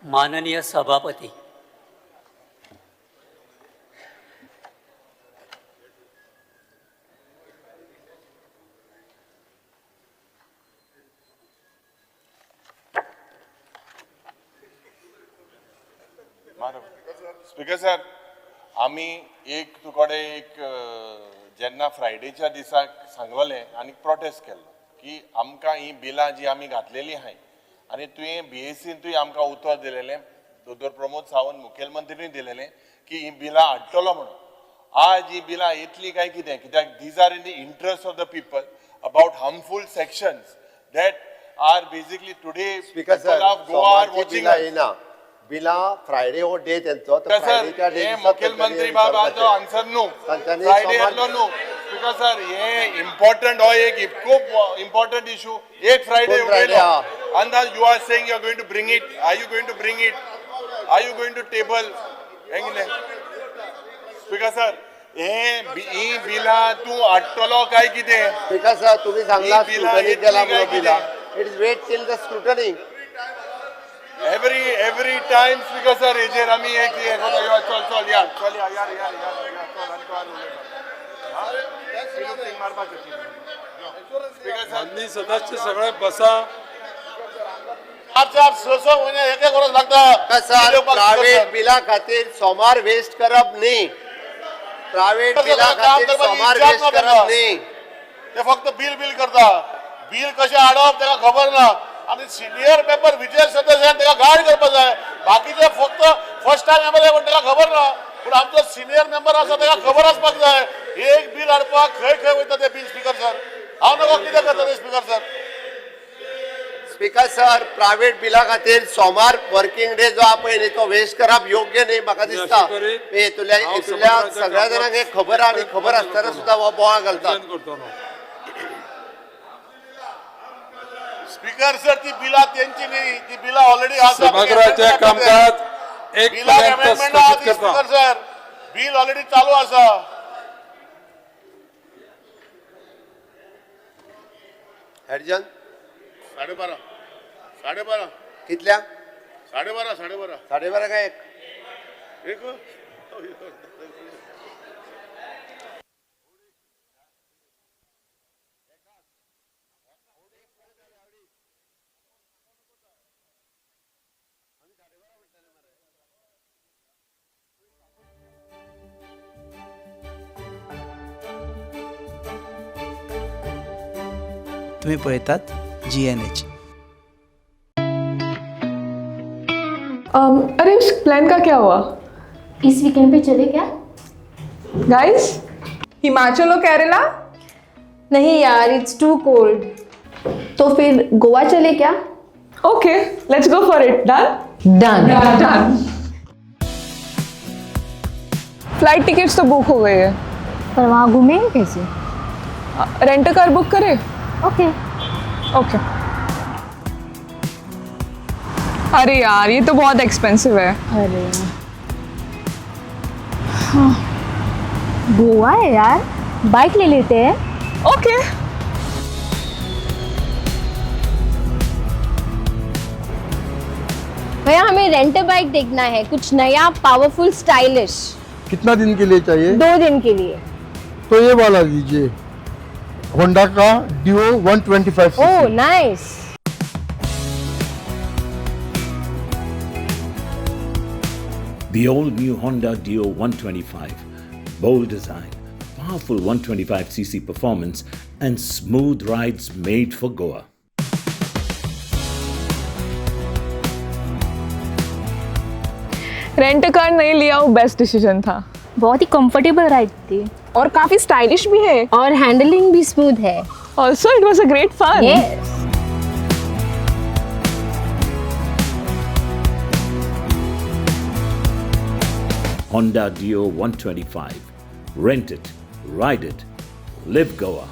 माननीय सभापती, speaker sir, आमी एक तुकडे एक जेन्ना फ्रायडेच्या दिसाक सांगलें आनी प्रोटेस्ट केल्लो की आमकां ही बिलां जी आमी घातलेली आहाय आनी तुवें बीएसीन तुवें आमकां उतर दिलेलें, दोतोर प्रमोद सावंत मुखेलमंत्रीन दिलेलें की ही बिलां हाडटलो म्हणून. आज ही बिलां येतली काय कितें, कित्याक these are in the interest of the people about harmful sections that are basically today speaker sir, of Goa are सोमारची watching. बिलां येना. बिलां फ्रायडे हो डे तेंचो, तर सर, फ्रायडेच्या डे हे दिसा मुखेलमंत्री बाबाचो आन्सर न्हू, तांच्यांनी फ्रायडे सोमार- येतलो न्हू. स्पीकर सर, हे इम्पॉर्टंट हो एक खूब इम्पॉर्टंट इशू. एक फ्रायडे कोण Friday उलयलो हा? अंदाज you are saying you are going to bring it, are you going to bring it, are you going to table? हें कितें स्पीकर सर, हे ही बिलां तूं हाडटलो काय कितें? स्पीकर सर, तुम्ही सांगला ही बिलां स्क्रुटनी येतली केला काय म्हणून कितें? बिलां, it is wait till the scrutiny. Every time speaker sir हेजेर आमी एक हे करता. यो, चल चल या, चल या, यार यार यार यार, चल आनी तूं आनी उलयता. हा? फिलूप मारपाचें. स्पीकर सर, माननीय सदस्य सगळे बसा. चार चार स स म्हयने एक एक वर्स लागता. सर, प्रायव्हेट बिला खातीर सोमार वेस्ट करप न्ही. प्रायव्हेट बिला खातीर सोमार वेस्ट करप न्ही. ते फक्त बिल बिल करता, बिल कशें हाडप ताका खबर ना. आनी सिनियर मेंबर विजय सदस्यान ताका गायड करपाक जाय. बाकीचे फक्त फर्स्ट टायम एमएलए पण ताका खबर ना, पूण आमचो सिनियर मेंबर आसा ताका खबर आसपाक जाय. एक बिल हाडपाक खंय खंय वयता ते बिल. स्पीकर सर, हांव नको कितें करता ते speaker sir. Speaker sir, private बिला खातीर सोमार वर्किंग डे जो आहा पळय न्ही, तो वेस्ट करप योग्य न्ही म्हाका दिसता. अशें करीत हेतुल्या हांव हेतुल्या सभाघराच्या सगळ्या जाणांक एक खबर आहा आनी खबर आसतना सुद्दां हो बोवाळ घालतात. करतलो. स्पीकर सर, ती बिलां तेंची न्ही, ती बिलां ऑलरेडी आसा. सभागृहाचे कामकाज एक बिलाक पर्यंत अमेंडमेंट आहा स्थगीत ती. करता. स्पीकर सर, बिल ऑलरेडी चालू आसा. हॅडजन 12:30 12:30. कितल्या? 12:30 12:30. 12:30 काय एक? एक. तुम्ही पळयतात GNH. अरे उस प्लान का क्या हुआ? इस वीकेंड पे चले क्या? गाइस, हिमाचल और केरला? नहीं यार, it's to cold. तो फिर गोवा चले क्या? Okay, let's go for it. Done. Done. Done. Flight tickets तो बुक हो गई है. पर वहाँ घूमेंगे कैसे? रेंट कार बुक करे? ओके. ओके. अरे यार, ये तो बहुत एक्सपेंसिव है. अरे हाँ, गोवा है यार, बाइक ले लेते हैं. ओके. भैया, हमें रेंट बाइक देखना है, कुछ नया, पावरफुल, स्टाइलिश. कितना दिन के लिए चाहिए? 2 दिन के लिए. तो ये वाला लीजिए, होंडा का डिओ 125. ओह nice. The all new Honda Dio 125. Bold design, powerful 125cc performance, and smooth rides made for Goa. Rent car नहीं लिया, वो बेस्ट डिसीजन था. बहुत ही कंफर्टेबल राइड थी. और काफी स्टाइलिश भी है. और हैंडलिंग भी स्मूथ है. Also it was a great fun. Yes. Honda Dio 125. Rent it, ride it, live Goa.